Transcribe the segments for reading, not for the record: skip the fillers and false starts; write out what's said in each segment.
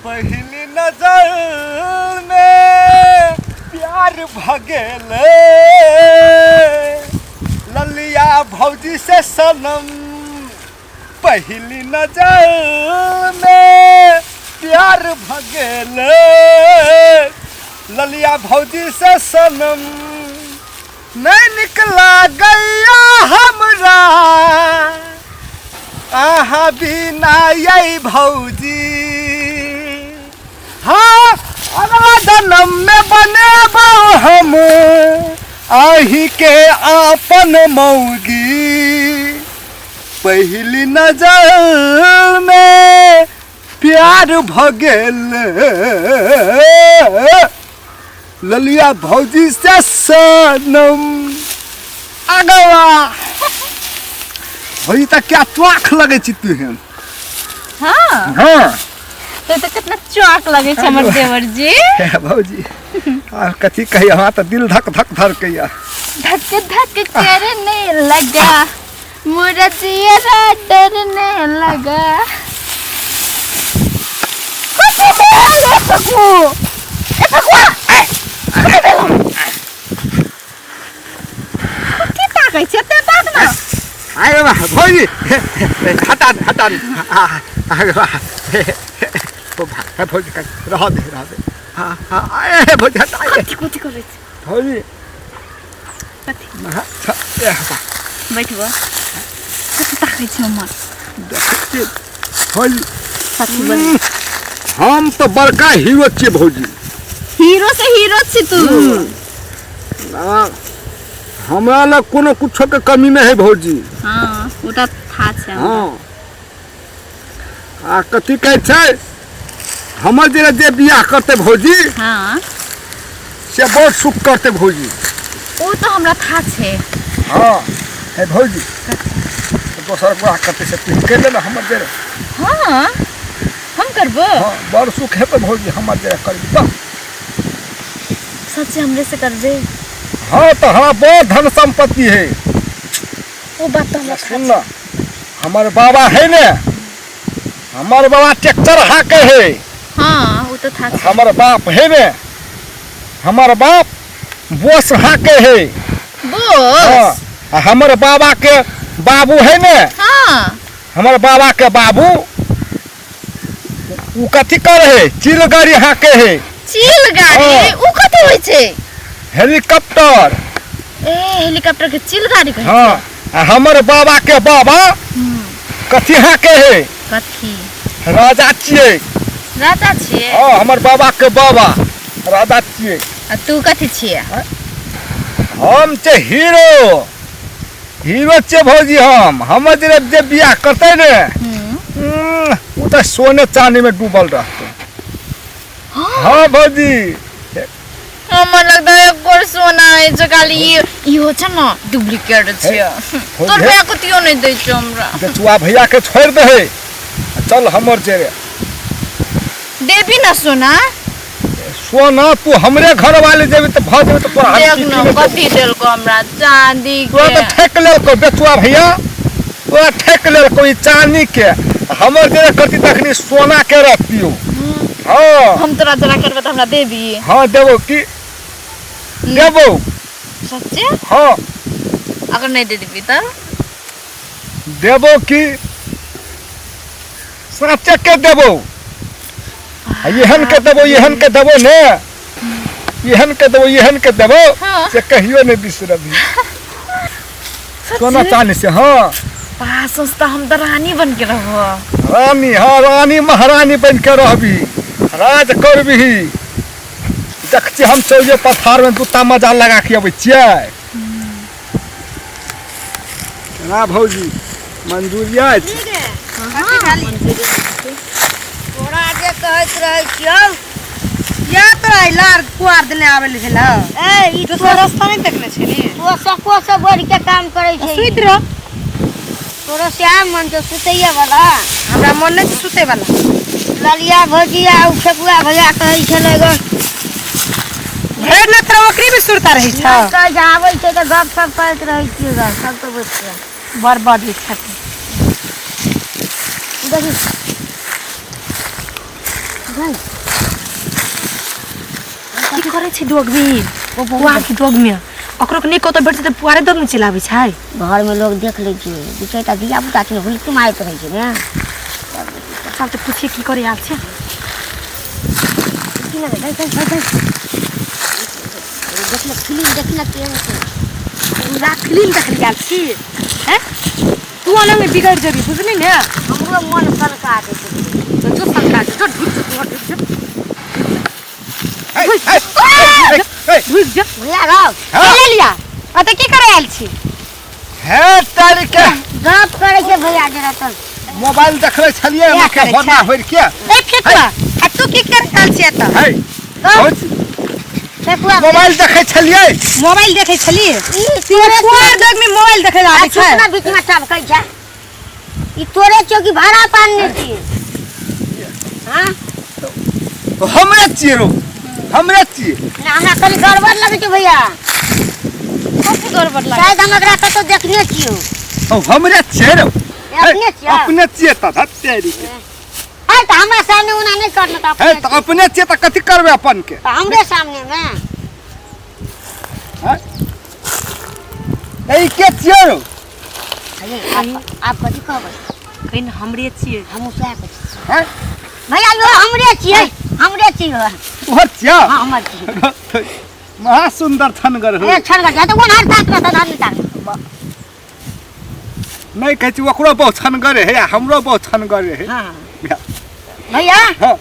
पहिली नजर में प्यार भगेले ललिया भौजी से सनम पहिली नजर में प्यार भगेले ललिया भौजी से सनम नहीं निकला गैया हमरा अहाँ बिना यै भौजी हाँ अगला जन्म में बनेबो हम अहीं के आपन मौगी पहिली नजर में प्यार भगेल ललिया भौजी से सनम अगवा भौजी तऽ क्या चौख लगै छी तू हेन। हाँ। हाँ। तो कितना चौक लगे छै हमर देवर जी। हे भौजी आ कथी कही हमरा तऽ दिल धक धक धड़कैया। धक धक करने लगा मोरा जियरा डरने लगा। कथी भेल ए फगु? ए फगुआ! कथी भेल? कथी ताकै छै? एते ताक न। अरे वाह भौजी हटा दे हटा दे। अरे वाह ओ भाई भौजी रह दे रह दे। हाँ हाँ ए भौजी हटा दे। कथी कथी करै छै? भौजी कथी? ए हटा। बैठबो। कथी ताकै छै हमर? देखै छियै भौजी। कथी बनै? हम तऽ बड़का हीरो छियै भौजी। हीरो से हीरो छी तू। हमरा लग कोनो कुछो के कमी नहीं है भौजी। हाँ, ओ तऽ था छै हमरा। हाँ। आ कथी कहै छै हमर जे जे बियाह करतै भौजी, हाँ। से बहुत सुख करतै भौजी। ओ तऽ हमरा था छै। हाँ, हे भौजी, दोसर बियाह करतै से तू कर ले ना हमर जे। हाँ, हम करबो। हाँ, बड़ सुख हेतै भौजी हमर जे करबी तऽ। सच्चे हमरे से करबे? हाँ तो हाँ बहुत धन संपत्ति है। वो बात तो हमरा सुन ना, हमारे बाबा है ने, हमारे बाबा ट्रैक्टर हाके है। हाँ वो तो था। हमारे बाप है ने, हमारे बाप बोस हाके है। बोस? हाँ, हमारे बाबा के बाबू है ने। हाँ। हमारे बाबा के बाबू उ कथी करे है? चील गाड़ी हाके है। चील गाड़ी? हाँ। उ कथी होय छै? हेलीकॉप्टर। ए हेलीकॉप्टर के चील गाड़ी कहै छै। हाँ, आ हमर बाबा के बाबा कथी हाके है? कथी? राजा छियै। राजा छियै? हाँ, हमर बाबा के बाबा राजा छियै। आ तू कथी छियै? हम छै हीरो। हीरो छियै भौजी हम। हमर जे जे बियाह करतै ने, उ तऽ सोने चांदी में डूबल रहतै। हाँ भौजी। हमरा लगता है एको सोना है जो खाली ये हो छै ना डुप्लीकेट छै। हे, तोर भैया कतियो नहीं दै छै हमरा। बेचुआ भैया के छोड़ दे है, चल हमर जेरे। देबी ना सोना? सोना तू हमरे घर वाले जेबी तऽ भऽ जेबी तऽ तोरा हम देख की ना, की नहि कथी देलको हमरा चांदी के। तोरा तऽ ठेक लेलको बेचुआ भैया, तोरा ठेक लेलको ई चांदी के। हमर जेरे करती तखनी सोना के रहतियो। हाँ। हम तोरा जरा करबे तऽ हमरा देबी? हाँ देबो की देबो। सच्चे? हाँ। अगर नहीं दे देबी तऽ? देबो की साचे के देबो। आ एहन के देबो, एहन के देबो ने, एहन के देबो, एहन के देबो। हाँ। से कहियो नहीं बिसरबी। सच्चे? सोना चांदी से। हाँ। बा सोचता हम तऽ रानी बन के रहबो। रानी? हाँ, रानी महारानी बन के रहबी, राज करबी। देख छियै हम चौजे पथार में दूटा मजा लगा के अबै छियै। ना भौजी मंजूरी अछि? तोरा जे कहैत रहै छियौ या तोरा ई लार कुआर देने आबै ले भेल। ए ई दोसर रास्ता नहि देखने छली। तो सको से बढ़ के काम करै छै। सुति रह। तोरो श्याम मन तो सुतैया वाला। हमरा मन नहि छै सुतै वाला। ललिया भौजी आ उ ठेकुआ भैया कहै छलै गो। भरि ना तोरा ओकरे में सुरता रहै छौ। नहि कहै छै, आबै छै तऽ गप सप करैत रहै छियै गऽ, सबके बैठ के। बड़ बजै छथिन। देखी। की करै छै दोगमी पुआर के दोगमे ओकरो के नहि कतौ भेटतै तऽ पुआरे दोगमे चलि आबै छै। घरमे लोग देख लै छै, दू चारिटा धिया पुता छै, हुलकी मारैत रहै छै ने। चल तऽ पूछिए की करे आयल छै। देखी ने, देख देख देख देख ने, फिल्म देख ने केहन छै। पूरा फिल्म देख आयल छी हैं? तू ओना में बिगड़ जेबी, बुझली ने? हमरो मन सनका दै छै। तो जो सनका जो, ढुक जो, तू ढुक जो। हे, हे, हे, हे, ढुक जो। भैया रौ। हाँ। ले लिया आ तऽ की करे आयल छी? हे तारी के। गप करै छै भैया जरा तऽ। मोबाइल देखले छलियै क्या हम के करै होना छै? होर के। ए फेकुआ, आ तू की करे आयल छी एतऽ? हे भौजी, फेकुआ। मोबाइल देखै छलियै। मोबाइल देखै छली? ई तोरे पुआर दोग में मोबाइल देखै आबै छै? ना बीच में टपकै छै। ई तोरे छौ कि भाड़ा पान छियै? हाँ। हमरे छियै रो, हमरे छियै। ना, हमरा कनि गड़बड़ लगै छै भैया। कथी गड़बड़ लागै? शायद हम एकरा कतौ देखने छियौ। ओ हमरे छियै रो। अपने छियै? अपने छियै तऽ धत तेरी के। है तऽ हमरा सामने ओना नहि करना तऽ हे अपने तऽ अपने छियै तऽ कथी करबै अपन के? तऽ हमरे सामने मे। हैं? ई के छियै रो? अरे आप कथी कहबै? कहीं हमरे छियै। हमहूँ सएह कहै छियै। हैं? भैया यो हमरे छियै, हमरे छियै। तोहर छियै? हाँ, हमर छियै। महा सुन्दर छनगर हो। ए छनगर जा तऽ ओनहर ताक रहत, ओनहर ताक। नहीं कहै छी ओकरो बहुत छनगर है आ हमरो बहुत छनगर है। हाँ भैया। हाँ।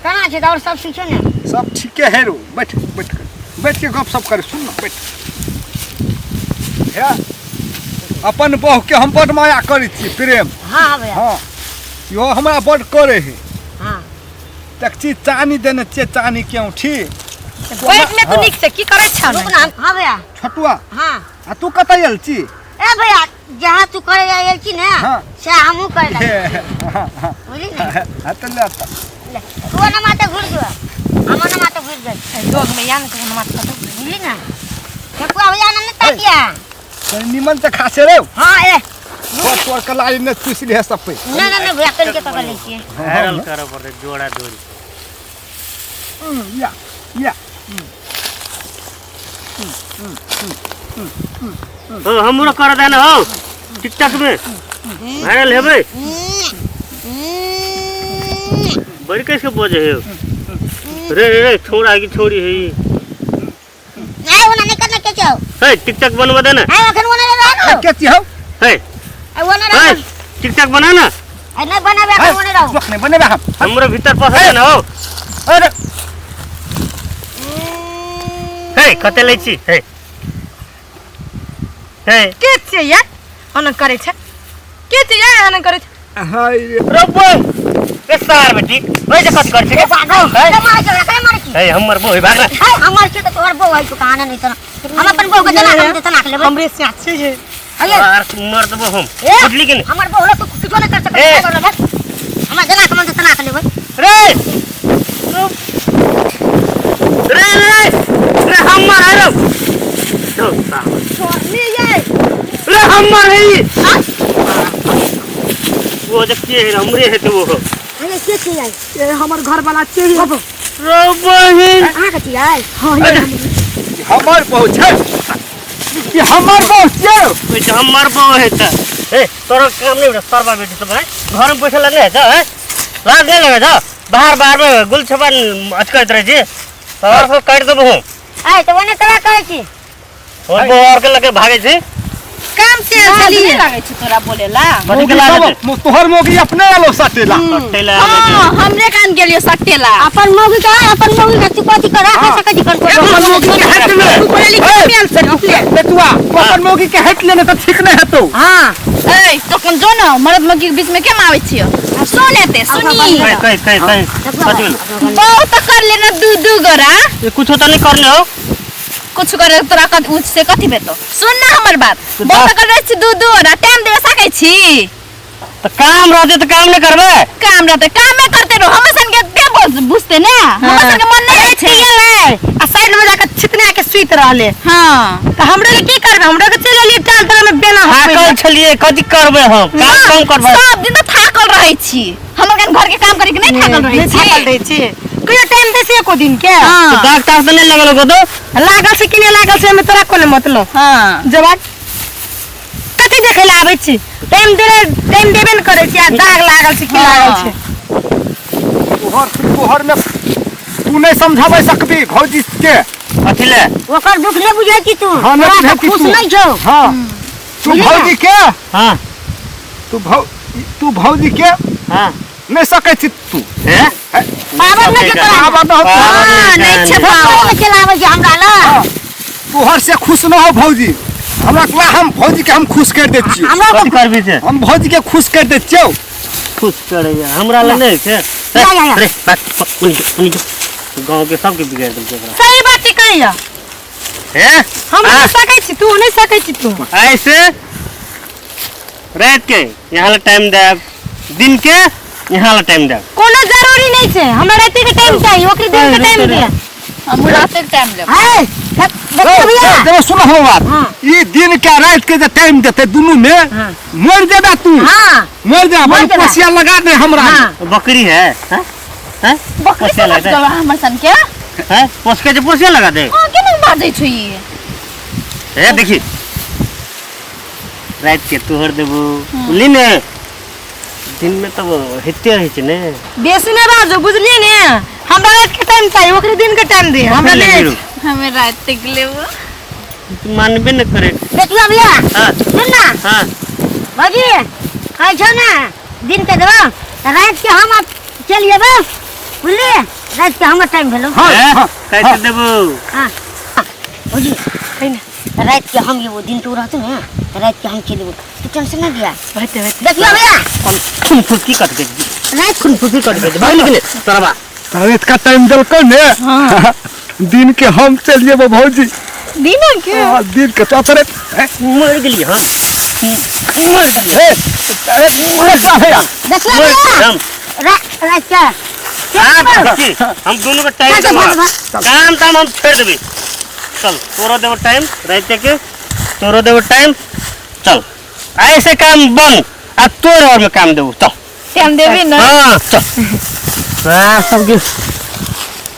केना छै तऽ आओर सब ठीक छै ने? सब ठीके है रो, बैठ बैठ कर बैठ के गप सप कर, सुन ना बैठ। हे अपन बहू के हम बड माया करै छी प्रेम। हाँ हाँ भैया। हाँ इहो हमरा बड करे है। हाँ। तक चीज चानी देने छियै, चानी के औंठी। बैठ ने तू नीक से, की करै छौ? रुक ना। हाँ भैया। छोटुआ। हाँ। आ तू कतऽ आयल छी? ए भैया, जहाँ तू करे आयल छी ने हाँ। से हमहूँ करे हे, हाँ, हाँ। बुझली ने? हाँ तऽ ले तऽ। ले, तू ओना माते घुरि जो, हम ओना माते घुरि जाइ छी। दोग में या ने तू मात कतौ। बुझली ने फेकुआ भैया? ना ने ताकिया। तनी निमन से खासे रे। हाँ ए। तोर तोर के लाई ने चूस लिहे सब पे। ना ना ना भैया, कनि के पकड़ लै छियै। वायरल करऽ पड़तै जोड़ा जोड़ी। या या। हो हमरो कर दे ना हो टिकटॉक में वायरल हेबै। बड़ी कैसे बजे है रे रे रे, छोड़ा की छोड़ी है ई। नहीं ओना नहीं करना के छौ। हे टिकटॉक बनवा दे ना। ए अखन ओना रह ना। के छी हौ? हे ए ओना हे रह। टिकटॉक बना ना। ए नहीं बनाबे अखन, ओने रहो। चोख नहीं बनेबे हम। हमरो भीतर पसंद दे ना हो। अरे हे कते लै छी? हे हे के छियै यार ओना करै छै? के छियै यार ओना करै छै? हाय रे। रब्बे ए सार बेटी, ओइ जे कथी करै छै? पागल के मारै छौ, एकरे मारै छी। हे हमर बोहि भाग ना। हे हमर छै तऽ तोहर बहू है, तू कहाँ नहीं तना। हम अपन बहू के जना हम तना के लेबै। हमरे से अच्छे है। अरे सार मर देबो हम। ए, बुझली कि नहीं? हमर बहू तू किछो नहीं कर सकै। ए। हमरा जना के मन तना के लेबै। रे रे रे रे हमर है रे। तो सार छोड़नी ये। रे हमर है ई। वो जे के है हमरे है तो वो। अरे के छियै? ए हमर घर वाला छियै। रे बहिन। अहाँ के छियै? हां। हमर बहू छै कि हमर बहू छियै? ओइ जे हमर बहू है त ए तोरो काम नहीं सरबा बेटी सब है घर में पैसा लगने है जा है लाज नहीं लगे जा बाहर बाहर में गुल छपन अटकैत रहे छी तोहर सब काटि देबो हम। ए तऽ ओने तोरा कहै छी। और बहू और के लगे भागे छी। काम से लाज चलिए। नहि लागै छै तोरा बोलेला? कथी के लाज हेतै? तोहर मौगी अपने आलो सटेला। सटेला आबै छै। हाँ, हमरे कान गेलियो सटेला। अपन मौगी के, अपन मौगी के तू कथी कर राख सकै छी? कर अपन मौगी के हट ले। तू पढ़े लिखे में आयल छै। बेटुआ, तू अपन मौगी के हट ले ने तऽ ठीक नहि हेतौ। हां। ए तखन जो न मरद मौगी के बीच में केम आबै छियो? सुन एते सुनी। कहि कहि कहि कहि कथी भेल? बहुत तऽ कर लेना दू दू गोरा। ए, कुछो तऽ नहीं करले हो। कुछ करे तोरा कथी ऊँच से कथी भेटो? सुन ना हमर बात, बहुत कर रहे छी दू दू गोरा, टाइम देवे सकै छी? तऽ काम रहते तऽ काम नहीं करबे। काम रहते कामे करते रहो, हमर सन के के बुझते ने, हमर सन के मन नहीं छै। आ साइड में जाके छितने के सुति सुति रहले। हां। त हमरा के की करबे, हमरा के चलि एलियै टाल तर में बेना थाकल छलियै, कथी करबै हम? काम कम करबै। सब दिन त थाकल रहै छी, हमर कन घर के काम करे के नहीं थाकल रहै छी? थाकल रहै छी। कहियो टाइम दै छै एको दिन के? हां। दाग ताग तऽ नहि लगल कतौ? लागल से कि नहि लागल से हमे तोरा कोन मतलब? हां। जवाब कथी देखै लए आबै छी? टाइम दे, टाइम देबे ने करै छी आ दाग लागल छै की लागल छै? तोहर तोहर में तू नहीं समझाबै सकबी भौजी के। कथी ले? ओकर दुख नहि बुझै छी तू। हाँ, नहि तोरा बुझै तऽ छी खुश तू। नहि छौ। हाँ, तू बुझली भौजी के। हाँ। तू भौजी के। हाँ। नहीं सकै छी तू। हे? पावर नहि छै तोरा। पावर न हो। पावर नहीं छै। Power power. नहि चलाबै छै हमरा लग। हाँ। तोहर से खुश न हो भौजी। हमरा ला हम भौजी के हम खुश कर दै छियौ। हमरा कथी करबी से? हम भौजी के खुश कर दै छियौ। खुश करैया हमरा लग नहि छै। जा, जा, जा। अरे बात उनी जो, उनी जो। गाँव के सबके बिगाड़ देलकै एकरा। सही बात छै कहिया। हे? हम हाँ। नहि सकै छी, तू नहि सकै छी तू। ऐसे रात के यहाँ ला टाइम देब, दिन के यहाँ ला टाइम देब। कोनो जरूरी नहीं छै, हमरा राति के टाइम चाहिए, ओकरे दिन के टाइम दे। हम रात के टाइम लेब। है देखियो भैया। देखो सुनो हम बात। हाँ। ई दिन के रात के जे टाइम देते दुनू में हाँ। मर जेबा तू। हाँ। मर जा, मर जेबा। कोसिया लगा दे हमरा। हाँ। बकरी है, हाँ? हाँ? बकरी पोसिया समझ लगा दे। गेलो हमर सन के? हाँ? पोसके जे पोसिया लगा दे। हां, केना बाजै छै ई? हे देखी, रात के तोहर देबू बुझली ने, दिन में तब हेते रहै छै ने। बेसी नहि बाजू बुझलियै ने, हमरा रात के टाइम चाहिए, ओकरे दिन के टाइम दे हमरा। ले नहीं गिरू। हमें रात तक लेबो। तू मानबे न करे। देखियो भैया। हाँ। सुन ना। हाँ। भौजी कहै छौ ने दिन के देबो तऽ रात के हम आब चलि जेबो बुझलियै, रात के हमर टाइम भेलौ। हाँ, हे? हाँ, कैसे हाँ। देबू? हाँ। भौजी कहि ने। तऽ रात के हम जेबो, दिन तू रहतौ ने तऽ रात के हम चलि जेबो, तू टेंशन नहि दिया। होते होते। देखियो भैया। खून फुसकी कट गई, रात खून फुसकी कट गई भाई, निकले तोरा बा। रात का टाइम देलको ने। दिन के हम चल जेबो भौजी। दिन के? हाँ, दिन के तो तोरे मर गेली। हाँ, मर गेली। हे, अरे, भैया। देखियो मर भैया। हम रात के हाँ, देखी, हम दोनों का टाइम चल, चल, देबो। भाग, भाग। काम ताम हम छोड़ देबी। चल तोरो देबो टाइम रात के, तोरो देबो टाइम। चल ऐसे काम बंद, आ तोर और में काम देबो। चल टाइम देबी ना? हाँ चल। हाँ, सबके